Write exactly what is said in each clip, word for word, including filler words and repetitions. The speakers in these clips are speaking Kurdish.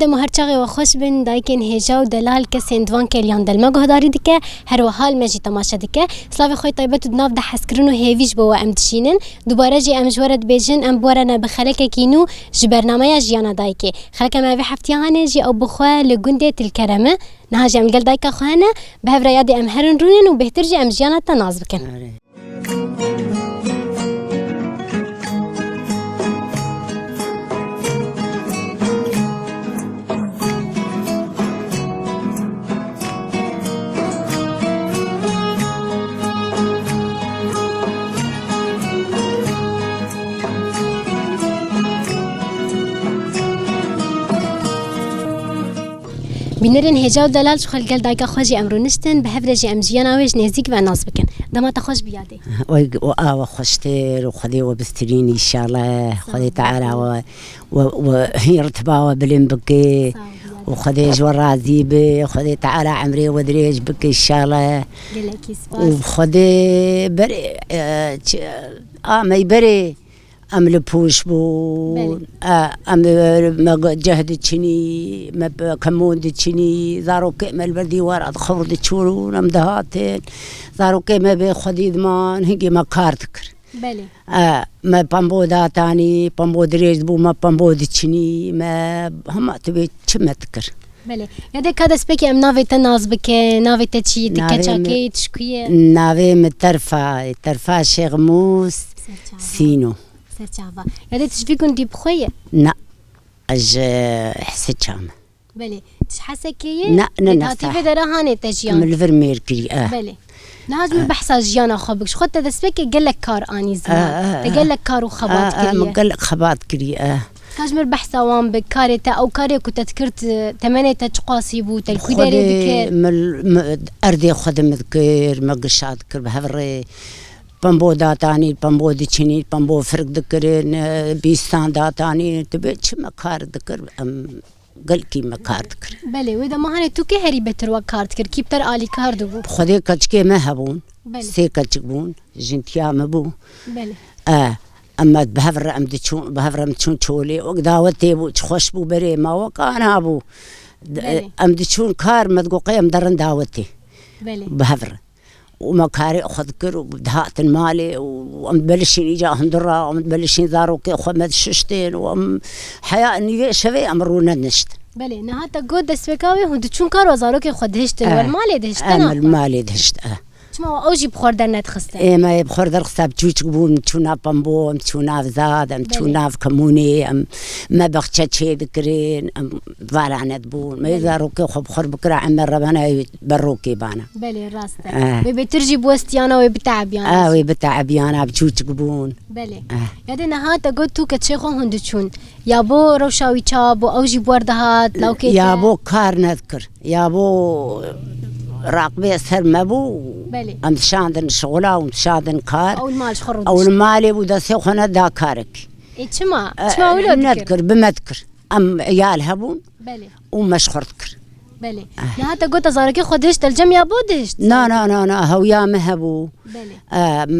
Dema her çaxê we xweş bin, dayikên hêja û delal kesên di van kêliyan de li me guhdarî dike, her wiha li me jî temaşe dike. Slavê xwe yê taybet û di nav de hezkirin û hêvî ji bo we em dişînin. Dubare jî em ji we re dibêjin, em bi we re ne bi xelekekî nû ji bernameya Jiyana Dayikê. Xeleka me vê heftiya hane jî ew bi xwe li gundê Til Kerem e. Niha jî em li gel dayika xwe hene, bi hev re yadê em herin rûnin û bêhtir jî em jiyana te nas bikin. Erê. Bînerên hêja û delal, ji xwe li gel dayika xwe jî em rûniştin, bi hev re jî em jiyana wê ji nêzîk ve nas bikin. Dema te xweş bî yadê. Oy, û awa xweştir û Xwedê we bistirîn înşallah. Sağ ol. Xwedê Teala we, we, we hîn ritiba we bilind bike. Sağ ol yadê. Û Xwedê ji we razî be, Xwedê Teala emrê we dirêj bike înşallah. Gelekî spas. Û Xwedê berê, e, ç-, a me berê. Em li pûş bûn. Belê. E, em, e, me ge-, ceh diçinî, me pe-, kemon diçinî, zarokê me li ber dîwara dixew diçûn, em dihatin. Zarokê me bê xwedî diman, hingê me kar dikir. Belê. E, me pembo datanî, pembo dirêj dibû, me pembo diçinî, me hema tu bê çi me dikir. Belê. Ya de ka destpêkê em navê te nas bike, navê te çi ye, tu Navê keça me, kê yî, tu ji ku yî? Navê min Terfa, Terfa Şêxmûs Serçava. Sîno. Serçava. Ya de tu ji vî gundî bi xwe yî? Na, ez ji Hesê Çam. Belê. Tu ji Hesekê yî? Na, ne, Lê ne, hatî vê dera hanê te jiyan? Min li vir mêr kirî, eh. Belê. Niha ji min Eh. behsa jiyana xwe bik. Ji xwe te destpêkê gelek kar anî ziman. Eh, eh, Te eh. gelek kar û xebat Eh, eh, kiriye. min gelek xebat kirî, eh. Ka ji min behsa wan bik, karê te, ew karê ku te dikir, temenê te çiqasî bû, te li ku derê Xwedê dikir? min, min erdê xwe de min dikir, me gişa dikir bi hev rê. Pembo datanî, pembo diçinî, pembo firk dikirin, e, bîstan datanî, tu bê çi me kar dikir, em gelkî me kar dikir. Belê, wê dema hanê tu kê herî bêtir we kar dikir, kî bi te re alîkar dibû? Xwedê keçikê me hebûn, Belê. sê keçik bûn, jintiya me bû. Belê. E, em me bi hev re em diçûn, bi hev re em diçûn çolê, wek dawetê bû, çi xweş bû berê me, wek ana bû. Belê. Em diçûn kar, me digot qey em derin dawetê. Belê. Bi hev re. û me karê xwe dikir û dihatin malê û em dibelişîn îca hundura, em dibelişîn zarokê xwe me dişiştin û em heya nîvê şevê em rûne niştin. Belê, niha te got destpêka wê hûn diçûn kar û zarokê xwe dihiştin, Eh, we li malê dihiştin em li malê dihişt, eh. Çima ew jî bi xwe dernedixistin? Ê me yê bi xwe derxista bi çûçik bûn, em çû nav pembo, em çû nav zad, em çû Belê. nav kemunê, em me bexçe çê dikirin, em Varanet bûn. Me Belê. zarokê xwe bi xwe bikira, em me rebana berokê bana. Belê, rast e. Eh. Wê bêtir jî biwestiyana, wê biteebiyana Ah, jî. wê biteebiyana, bi çûçik bûn. Belê. Eh. Ya de niha te got tu keçê xwe hûn diçûn. Ya bo rewşa wî çawa bû, ew jî bi we re dihat, lawkê Ya te? bo kar nedikir. Ya bo raqbê ser me bû. Belê. Em dişandin şixula û dişandin kar. Ew li mal ji xwe Ew rûdişt. li malê bû, destê xwe neda karek. Ê, çima? Eh, Çima wilo dikir? nedikir, bi me dikir. Em iyal hebûn Belê. û me ji xwe re dikir. Belê. Ah. Niha te got te zarokê xwe dihişt, te li cem ya bo dihişt? Na, na, na, na, hewiya me hebû. Belê. Em,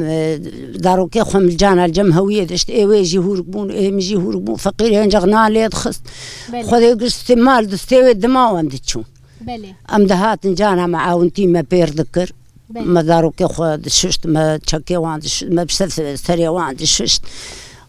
zarokê xwe min cana li cem hewiyê dişt, ê wê jî hûrik bûn, ê min jî hûrik bûn, feqîr hincex nan lê dixist. Belê. Xwedê gişt mal distê wê dima wan diçûn. Belê. Em dihatin cana me awintî me pêr dikir. Belê. Me zarokê xwe dişişt, me çekê wan dişişt, me bi ser, serê wan dişişt.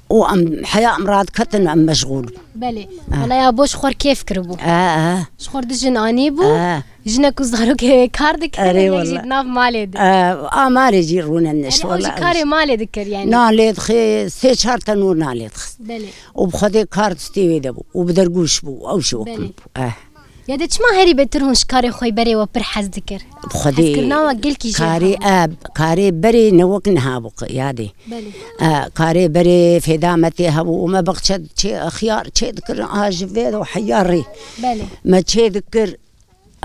Û em heya em radiketin, em meşxûl bûn. Belê. Ah. Wala ya bo ji xwe re kêf kiribû. Ah, ah. Ji xwe re du jin anîbû. Ah. Jinek û zarokê wê kar dikirin, Erê yek jî wala. di nav malê de. Ah, a malê jî rûne nişt, Erê, ew jî wala. karê malê dikir yani. Nan lê dixê, sê çar tenûr nan lê dixist. Belê. Û bi Xwedê kar distê wê de bû. Û bi dergûş bû. Ew jî wek Belê. min bû. Ah. Ya de çima herî bêtir hûn ji karê xwe berê we pir hez dikir? Xwedê Hezkirina we gelkî jê karê, hebû. e, karê berê ne wek niha bû qe-, yadê. Belê. E, karê berê fêda me tê hebû û me bexçe çê, xiyar çê dikirin, a ji vê de heyarê. Belê. Me çê dikir,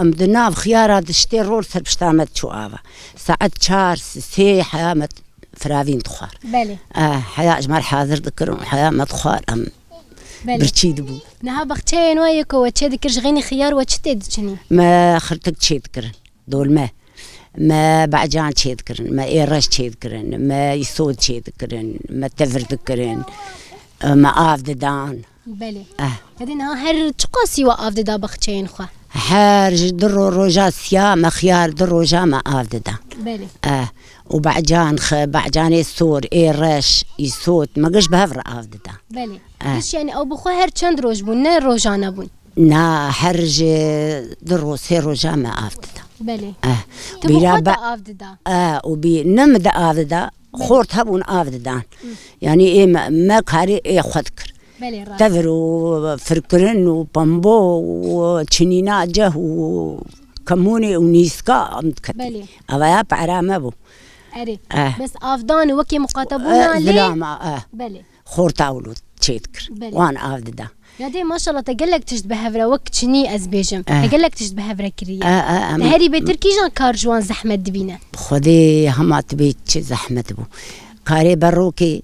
em di nav xiyara diştê rol ser pişta me diçû ava. Saet çar, sê heya me firavîn dixwar. Belê. E, heya ji me re hazir dikirin, heya me dixwar, em Belê. birçî dibû. Niha baxçeyên we yê ku we çê dikir ji xênî xiyar we çi tê diçinî? Me xirtik çê dikirin, dolme. Me becan çê dikirin, me êreş çê dikirin, me îsot çê dikirin, me tevir dikirin, me av didan. Belê. Eh. Yadê niha her çiqasî we av dida baxçeyên xwe? Her ji du ro-, roja siya me xiyar du roja me av dida. Belê. Eh. Û be'can xe-, be'canê sor, ê reş, îsot, me giş bi hev re av dida. Belê. Eh. Giş yani ew bi xwe her çend roj bûn, ne rojane bûn? Na, her ji du ro-, sê roja me av dida. Belê. Eh. Tu bi Bîra xwe be-, de av dida? Eh, û bî-, ne min de av dida, Belê. Xort hebûn av didan. Hı. Yani ê me, me karê ê xwe dikir. Belê, rast. Tevir û firkirin û pembo û çinîna ceh û kemonê û nîska em diket. Belê. Eva ya pera me bû. Erê. Eh. Bes avdan wekî muqatebûna Eh, lê zilama, eh. Belê. Xorta wilo çê dikir. Belê. Wan av dida. Ya dê maşallah te gelek tişt bi hev re wek çinî ez bêjim. Eh. Te gelek tişt bi hev re kiriye. Eh, eh, em Te herî bêtir kîjan kar ji wan zehmet dibîne? Xwedê hema tu bê çi zehmet bû. Karê berokê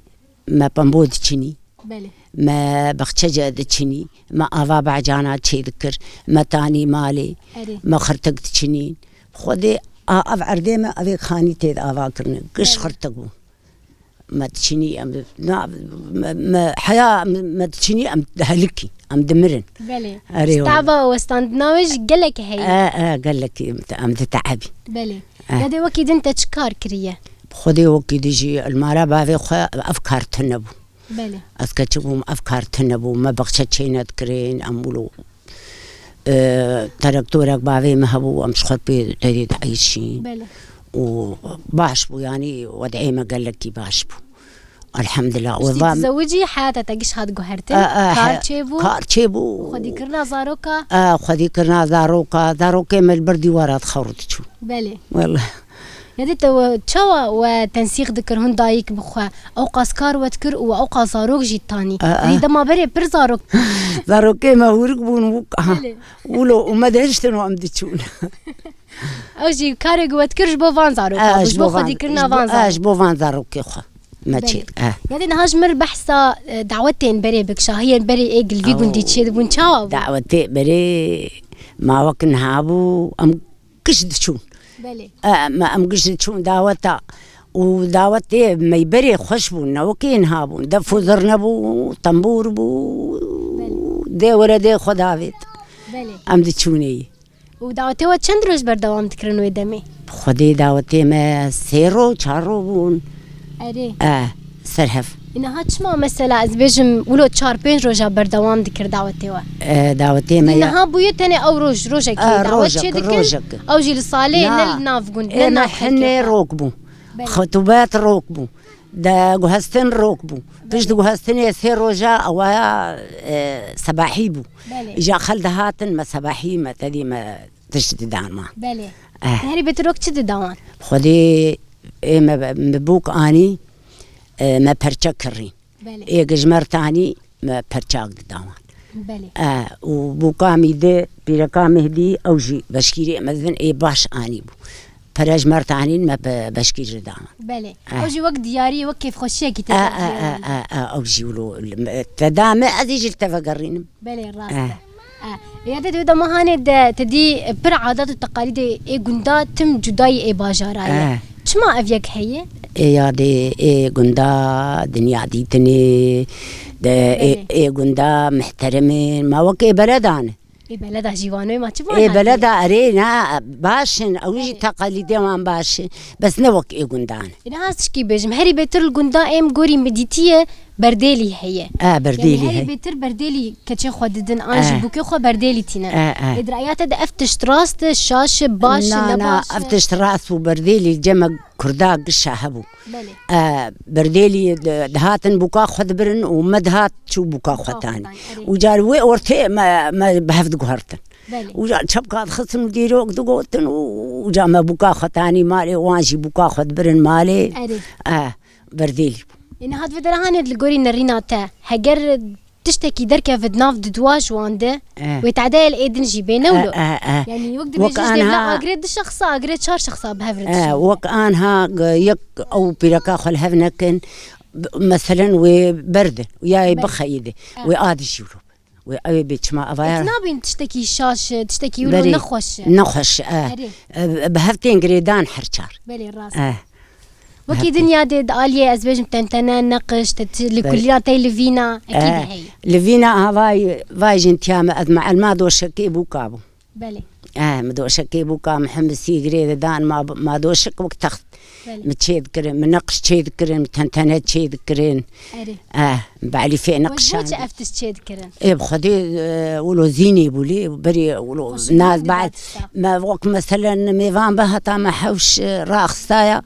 me pembo diçinî. Belê. Me baxçece diçinî. Me ava becana çê dikir. Me tanî malê. Erê. Me xirtik diçinîn. Xwedê a, ev erdê me, evê xanî tê de ava kirine. Giş Belê. Xirtik bû. Me diçinî, em, na, me, me, heya me, me diçinî, em dihelikî, em dimirin. Belê. Erê, Stava westandina wê jî gelek heye. E, e, gelekî em, em diteebî. Belê. E. Ya dê wekî din te çi kar kiriye? Xwedê wekî din jî li mala bavê xwe ev kar tune bû. Belê. Ez keçik bûm, ev kar tune bû, me baxçe çênedikirin, em wilo, e, teraktorek bavê me hebû, em ji xwe pê tedê dieyşîn. Belê. Û baş bû, yanî wed'ê me gelekî baş bû. Elhamdulillah. Piştî Weva me tizewicî heyata te giş hat guhertin. E, e, Kar he-, çêbû. Kar çêbû. Xwedîkirina zaroka. E, xwedîkirina zaroka. Zarokê me li ber dîwara dixew diçû. Belê. Wela. Yadê te we çawa we tensîq dikir hûn dayik bi xwe? Ewqas kar we dikir û ewqas zarok jî tanî. A, a. Yanî dema berê pir zarok. Zarokê me hûrik bûn û, aha, Belê. Wilo û me dihiştin û em diçûn. Ew jî karê ku we dikir ji bo van zarokan A, bû, ji ji bo bo van, xwedîkirina ji bo, van a, zarok. Ji bo van zarokê xwe me Belê. Çêt. A. Yadê niha ji mir behsa, e, dawetên berê bik, şahiyên berê ê gil vî Aw. Gundî çêdibûn çawa bû? Dawetê berê ma wek niha bû, em giş diçûn. Belê. E, me, em giş diçûn daweta. Û dawetê meyberê xweş bûn, ne wekî niha bûn. Def û zirne bû, tembûr bû, Belê. Dê were dê xwe davêt. Belê. Em diçûnê yî. Û dawetê we çend roj berdewam dikirin wê demê? Xwedê dawetê me sê ro, çar ro bûn. Erê. E, ser hev. Niha çima mesela ez bêjim wilo çar pênc roja berdewam dikir dawetê we? E, dawetê me ya Niha bûye tenê ew roj, rojekê E, dawet rojek, çê dikin, rojek. Ew jî li salê Na. Ne li nav gund, Ê, ne me nav hinê xelkê xwe. Rok bû. Belê. Xetûbet rok bû. De guhestin rok bû. Pişt Belê. Guhestinê sê roja awaya, e, sebahî bû. Belê. Îja xel dihatin me sebahî me tedî me tişt didan wan. Belê. Eh. Herî bêtir wek çi dida wan? Xwedê ê me, me bûk anî, e, me perçe kirî. Belê. Ê gijmer tanî me perçak dida wan. Belê. E, û bûka mî di pîreka Mehdî ew jî beşkîrê mezin ê baş anî bû. Pere ji mer tanîn me be-, beşkîr dida wan. Belê. Eh. Ew jî wek diyarî, wek kêfxweşiyekî tê E, de e, e, diyarî. E, e, ew jî wilo, te da me, ez ê jî li te vegerînim. Belê, rast e. Eh. Eh. Ya de dê dema hanê de te dî pir adat û teqalîdê ê gunda tim cudayî ê bajara ye. Eh. Çima ev yek heye? Ê yadê ê gunda dinya dîtinê, de ê, Belê. Ê gunda mihterim in. Ma wek ê beleda ne. Ê beleda jî wano, ma çi Ê beleda erê ne, baş in, ew jî Erê. Teqalîdê wan baş in. Bes ne wek ê gundan. Ê, niha ez tişkî bêjim, herî bêtir li gunda êm gorî min dîtiye, Berdêlî heye. E, Berdêlî Yanî herî heye. Bêtir Berdêlî keçê xwe didin, an jî E. Bûkê xwe Berdêlî tînin. E, e. Ê di raya te de ev tişt rast e, şaş e, baş e, Na, na, nebaş e? Ev tişt rast bû, Berdêlî cem me Kurda gişa hebû. Belê. E, Berdêlî di-, dihatin bûka xwe dibirin û me dihat çû bûka xwe Bûka xwe tanî. tanî, erê. Û car wê ortê me, me bi hev diguhertin. Belê. Û car çepka dixistin û dîrok digotin û, û car me bûka xwe tanî malê, wan jî bûka xwe dibirin malê. Erê. E, Berdêlî bû. Ê, niha di vê dera hanê li gorî nerîna te, heger tiştekî derkeve di nav di dua ji wan de, Eh. Wê tade el ê din jî bê, ne wilo? Eh, eh, eh. Yanî wek Wek dibêje ji dêvla anha agirê du şexsa, agirê çar şexsa bi hev re Eh, dişîne. Wek anha g-, yek ew pîreka xwe li hev nekin, b-, meselen wê berdin, ya yê Ber- bixeyidin, Eh. Wê a dijî wilo. Wê ew ê bê çima ava ya. Ê, tu nabîn tiştekî şaş e, tiştekî wilo Berê, nexweş e. Nexweş e. Erê. E, bi hev tên girêdan her çar. Belê, rast. Eh. Wekî din yadê di aliyê ez bêjim tentene, neqiş, te ti-, li Belê. Kulîna te li vîna, ekî Eh, de heye. Li vîna ha vay, vay jin tiya me, ez meelma doşekê bûka bûm. Belê. Eh, mi doşekê bûka, mi him bi sîgirê didan, ma, ma doşek wek text. Belê. Mi çê dikirin, mi neqiş çê dikirin, mi tentene çê dikirin. Erê. Eh, mi belîfê We ji bo neqişan. Çi ev tişt çê dikirin? Ê, bi Xwedê, e, wilo zînê bû lê, berê wilo Xweşik naz nedibe bal-, tişta. Me wek meselen mêvan bi heta me hewş, e, raxistaya,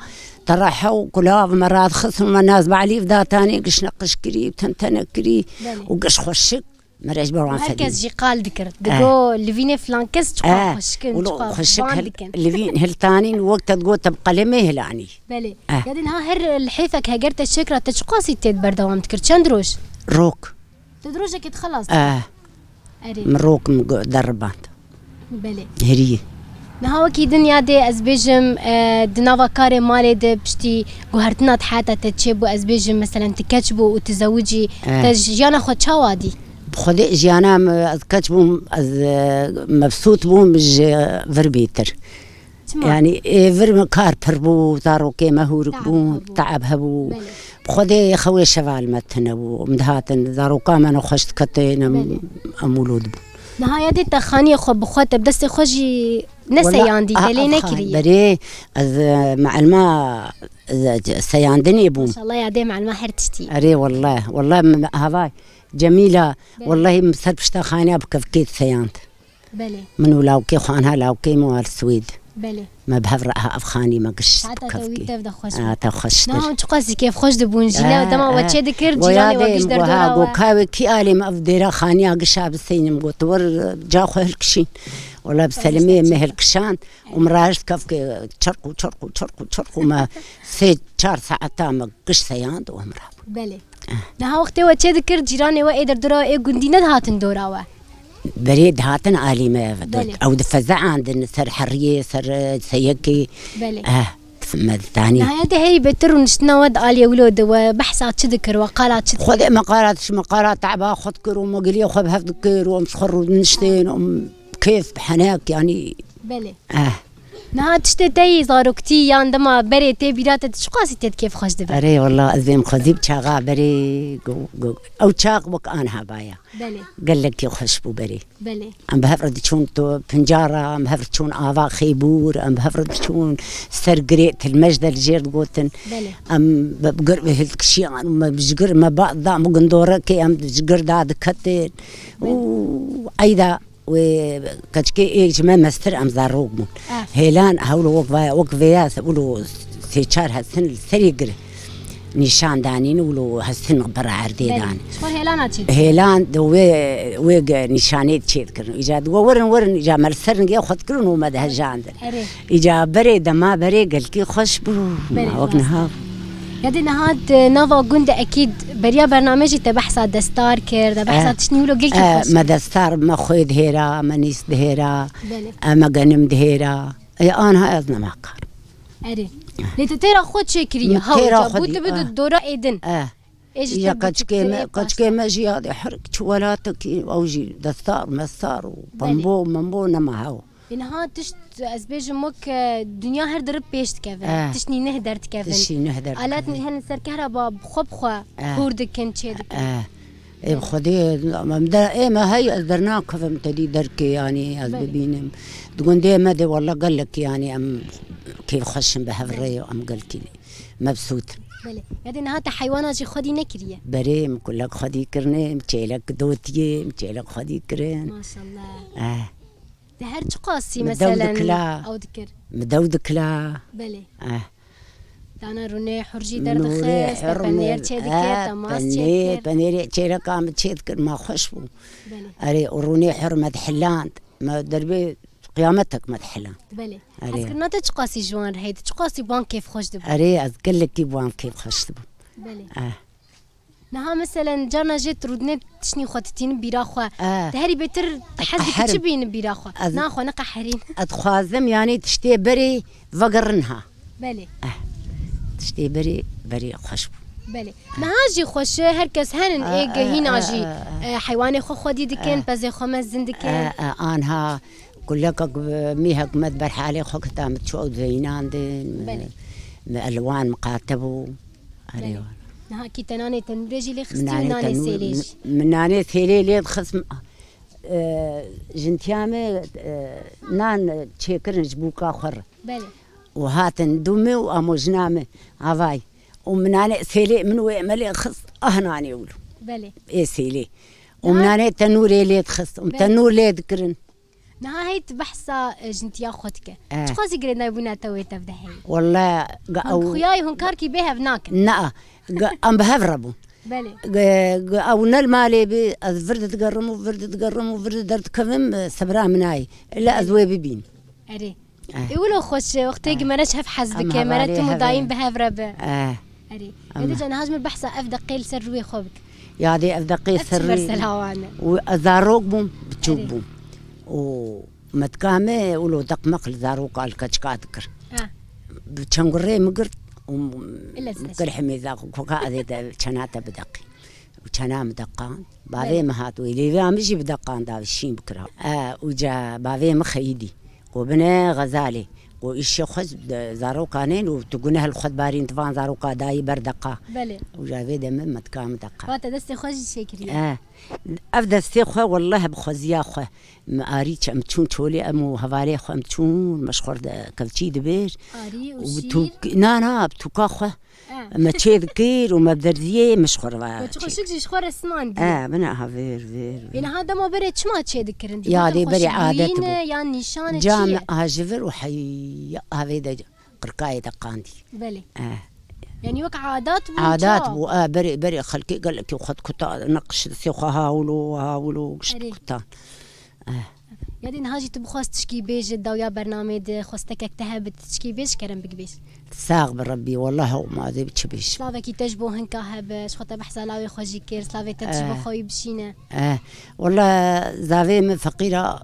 te re hew kulav me radixistin, me naz balîf datanê, giş neqiş kirî, tentene kirî Belê. Û giş xweşik. Me re ji ber wan Her kes fedî. Jî qal dikir. Eh. Digo, li vînê filan kes çiqas Eh. Xweşik in, Wilo çiqas xweşik van hil-, dikin. Li vîn hiltanîn wek te digot te bi qelemê hilanî. Belê. Eh. Ya din ha her li hêfek heger te çêkira te çiqasî tê berdewam dikir? Çend roj? Rok. Tu di rojekê dixelas Eh. Erê. Min rok min go-, deriband. Belê. Heriyê. Niha wekî din yadê ez bêjim, e, di nava karê malê de piştî guhertina di heta te çêbû, ez bêjim, meselen, tu keç bû û tu zewicî, Eh. Te jiyana xwe çawa dî? Bi Xwedê jiyana min, ez keç bûm, ez, e, mebsût bûm ji vir bêtir. Çima? Yani, ê vir min kar pir bû, zarokê me hûrik Te'eb bûn, hebû. Te'eb hebû. Belê. Bi Xwedê xewê şeval me tune bû. Em dihatin, zaroka me nexweş diketin, em, Belê. Em wilo dibûn. Niha ya dê te xaniyê xwe bi xwe te bi destê xwe jî ne Wela, seyandî, a, te lê a, nekiriye. Berê, ez, e, meelma, e, seyandinê bûm. Maşallah ya dê meelma her tiştî. Erê, wallah, wallah, m-, havay, Cemîla, Belê. Wallahî min ser pişta xaniya bi kevkê seyand. Belê. Min û lawkê xwe, anha lawkê min wa li Swêd. Belê. Me bi hev re ha ev xanî me giş Heta te wî kevkê. Tev de xweş Ha, bû. Te xweştir. Niha hûn çiqasî kêfxweş dibûn jî. Eh, ne dema we eh. Çê dikir, Goya cîranê we dê giş min goha derdora we. Goka we kî alê me ev dêra xaniya gişa biseynim got. Wer ca xwe hilkişîn. Wala bi Xweş selimê te me çê. Hilkişand. Û min raşt kevkê çerq û çerq û çerq û çerq û me sê çar saeta me giş seyand û em rabûn. Belê. Eh. Niha wextê we çê dikir, cîranê we ê derdora ê gundî nedihatin dora we? Berê dihatin alî me ev. Belê. Ew difezeandin ser heriyê, ser, e, seyekê. Belê. Eh, me ditanî. Niha ya de hey bêtir rûniştina we di aliyê wilo de we behsa çi dikir, we qala çi dikir? Xwedê me qala tişt, me qala teba xwe dikir û me giliyê xwe bi hev dikir û em ji xwe rûniştin û em kêf bi henek, yanî. Belê. Eh. Niha tiştê te yî zaroktî yan dema berê tê bîra te, tu çiqasî tê kêfxweş dibe? Erê, wela ez bêm xwezî bi çaxa berê, go-, go-, ew çax wek anha baya. Belê. Gelekî xweş bû berê. Belê. Em bi hev re diçûn tu pincara, em bi hev re diçûn ava xêbûr, em bi hev re diçûn ser girê tilmej de li jêr digotin. Belê. Em bi, bi gir bi hilkişiyan, me bi ji gir me ba da me gundorekê, em ji gir da diketin. Belê. Û eyda wê keçikê ê ji me mestir em zarok bûn. Ah. Hêlan hewlo wek vaya, wek vêya se wilo sê çar hesin li serê gir. Nîşan danîn û lo hestin bi re erdê Belê. Dan. Ji xwe hêlana çê dikir? Hêlan di wê, wê ge-, nîşanê çê dikirin. Îca digo werin, werin, îca me li ser nigê xwe dikirin û me dihejandin. Erê. Îca berê dema berê gelkî xweş bû. Belê, Ma wek rast niha. E. Ya dê niha di nava gund de ekîd beriya bername jî te behsa destar kir, te behsa Eh, tiştî wilo gelkî eh, xweş me kir. Destar, me xwê dihêra, me nîs dihêra, Belê. Eh, me genim dihêra. Ê, anha ez nema kar. Erê. Lê tu têra xwe çêkiriye. Min Hew, têra ca xwe bû dî, tu bi ah. Dora êdin. Eh. Ê jî Ya te keçikê me, keçikê me jî yadê her çi welatekî, ew jî destar, mestar û Belê. Pembo, membo nema hew. Ê niha tişt ez bêjim wek, e, dinya her dirib pêş dikevin. Eh. Tiştî neh derdikevin. Tiştî neh derdikevin. Alet hene ser kehraba bi xwe bi xwe Eh. Hûr dikin, çê dikin. Eh. Ê bi Xwedê, em de, ê me hey ez dernakevim tedî derkê, yanî ez Belê. Bibînim. Di gundê me de walla gelek, yanî em kêfxweş in bi hev re, Belê. Em gelkî mebsût. Belê. Ya dê niha te heywana jî xwedî nekiriye? Berê, em kulek xwedî kirine, em çêlek dotiyê, em çêlek xwedî kirin. Maşallah. Eh. Te her çiqasî, Min dew meselen, dikila. Ew dikir? Min dew dikila. Belê. Eh. Dana rûnê hur jî Nûrê derdixist, te hur penêr min, çê dikir, eh, te mas çê penê-, dikir. Penêrê çêreka min çê dikir, ma xweş bû. Belê. Erê, û rûnê hur me dihiland, me derbê qiyametek me dihiland. Belê. Erê. Hezkirina te çiqasî ji wan re heye, tu çiqasî bi wan kêfxweş dibû? Erê, ez gelekî bi wan kêfxweş dibûm. Belê. Eh. Niha meselen carna jê tu rûdinê tiştî xwe titînin bîra xwe. Eh. Te herî bêtir tu hez dikî Qeherim. Çi bînin bîra xwe? Ez Na xwe neqeherîn. Ez dixwazim, yanî tiştê berê vegerin ha. Belê. Eh. Tiştê berê, berê xweş bû. Belê. Niha jî xweş e, her kes henin Eh, ê eh, gehîna eh, jî, eh, eh. Eh, heywanê xwe xwedî dikin, Eh. Pezê xwe mezin dikin. Eh, eh, anha kulekek, mîhek me di ber halê xwe keta, me çû ew zeyînandin. Belê. Bi elwan miqate bû. Erê. Belê. Niha kî te nanê tenûrê jî lê xistî û nanê sêlê jî? Min nanê sêlê lê dixist. E, jintiya me, e, nan çêkirin ji bûka xwe re. Belê. Û hatin dû min û amojina min avay. Û min nanê sêlê min wê me lê xist, ah nanê wilo. Belê. Ê sêlê. Û min nanê tenûrê lê dixist. Û tenûr lê dikirin. Niha hey tu behsa, e, jintiya xwe dike. Eh. Çiqasî girêdayî bûna te wê tev de heye? Walla, ga ew xuyayê hûn karkî bê hev nakin. Na, ga em bi hev re bûn. Belê. Ga, ga ew ne li malê bi, ez vir didigerim û vir didigerim û vir derdikevim, e, sebra min nayê. Illa ez wê bibînim. Erê. Eh. Ê wilo xweş e, wextê ku mere ji hev hez bike, mere tim û dayîm bi hev re be. Eh. Erê. Ê dî ca niha ji min behsa ev deqê li ser rûyê xwe bike. Ya dê ev deqê ser rûyê. Ev çi mersela wan e? Û ez zarok bûm, biçûk bûm. Û metka me wilo deqmeq li zaroka li keçika dikir. Eh. Bi çend gurê min girt û min kir hemêza xwe, koka ez ê de çena te bideqî. Û çena min deqand. Bavê min hat wê lêvê min jî bideqanda, şîn bikira. E, û ca bavê min xeyidî. Ku bine xezalê. Ku îşê xwe de zarokanên û tu guneh li xwe dibarîn, tu van zaroka dayî ber deqa. Belê. Û ca vê de min metka min deqa. Wate destê xwe jî çêkiriye. E, ev destê xwe, welleh bi xweziya xwe. Min arî çi, em çûn çolê, em û hevalê xwe em çûn, me ji xwe re de kevçî dibêr. Arî û şîr? Na, na, bi tûka xwe. Eh. Me çê dikir û me bi derziyê me ji xwe re va. Çi xweşik jî ji xwe re simandî. Eh, bine ha vêr, vêr, vêr. Ê niha dema berê çima çê dikirin? Ya dê berê adet bû. Yan nîşan e, çi ye? Cam a ji vir û hey, ha vê de qirkayê de qandî. Belê. Eh. Yanî wek adat bû. Adat bû, eh, berê, berê xelkê gelekî xwe dikuta, neqş destê xwe hawlo, hawlo, giş dikuta. Eh. Ya dê niha jî tu bixwaz tişkî bêj, dawiya bernameyê de xwestekek te hebe, tu tişkî bêj, kerem bik bêj. Sax bi Rebbî, welleh ew ma dê çi bêj. Slavekî te ji bo hinka hebe, ji xwe te behsa lawê xwe jî kir, slavê te ji bo xwe wî bişîne. Eh, welleh zavê min feqîra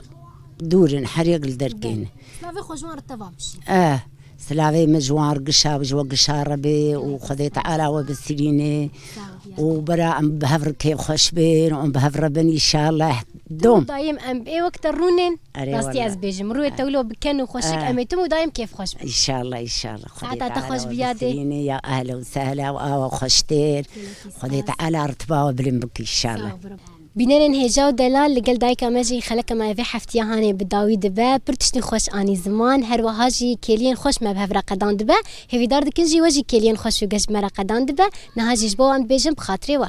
dûr in, her yek li derkê ne. Slavê xwe ji wan re teva bişîne. Eh, slavê min ji wan re gişa, ji we gişa re bê û Xwedê Teala we bisirîne. Sağ ol, ya. Û bera em bi hev re kêfxweş bin û em bi hev re bin, înşallah. Dom. Dayim em ê wek te rûnên. Erê, rastî ez bêjim. Rûyê te wilo bi ken û xweşik, em ê tim û dayim kêfxweş bin. Înşallah, înşallah. Xwedê Teala xweş bi yadê. Ya ehlen û sehlen û awa xweştir. Gelekî spas. Xwedê Teala ritiba we bilind bike, înşallah. Sağ ol, bro. Bînerên hêja û delal, li gel dayika me jî xeleka me vê heftiya hanê bi dawî dibe. Pir tiştên xweş anî ziman. Her wiha jî kêliyên xweş me bi hev re qedan dibe. Hêvîdar dikin jî we jî kêliyên xweş û geş bi me re qedan dibe. Niha jî ji bo wan dibêjim bi xatirê we.